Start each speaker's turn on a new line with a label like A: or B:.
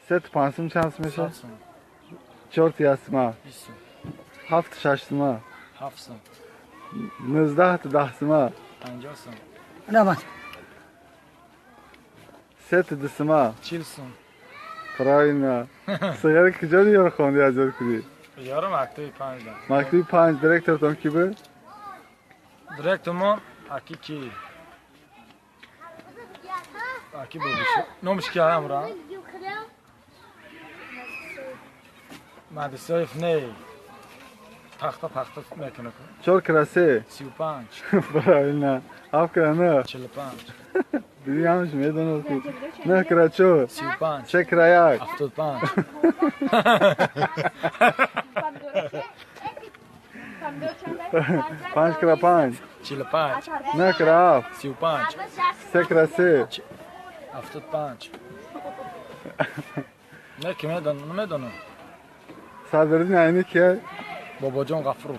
A: Се ту панҷ сум чанд сум мешавад?
B: 100 сум.
A: Чор ту як сума?
B: 20 сум.
A: Ҳафт ту шаш сума?
B: 7 сум.
A: 19 ту 10 сума?
B: 50 сум.
C: Набад.
A: Се ту ду сума?
B: 40 сум.
A: Правильно. Сигари куҷо ёр хонди, аз ёд кудӣ?
B: Ёро мактаби панҷ да.
A: Мактаби панҷ директортон ки буд?
B: Директормон аки ки? Аки бобиш. Номиш ки амра? Мадисоев не. Пахта пахта мекунад.
A: Чор кра се?
B: 35.
A: Правильно. Ҳафт кра нӯ?
B: 45.
A: Диди, ҳамаш медонад ку. Нӯҳ кра чор?
B: 35.
A: Се кра як?
B: 75.
A: Панҷ кра панҷ?
B: 45.
A: Нӯҳ кра ҳафт?
B: 35.
A: Се кра се?
B: 75. Не, ки медонам, намедонам.
A: Садриддин Айнӣ кия?
B: Бобоҷон Ғафуров.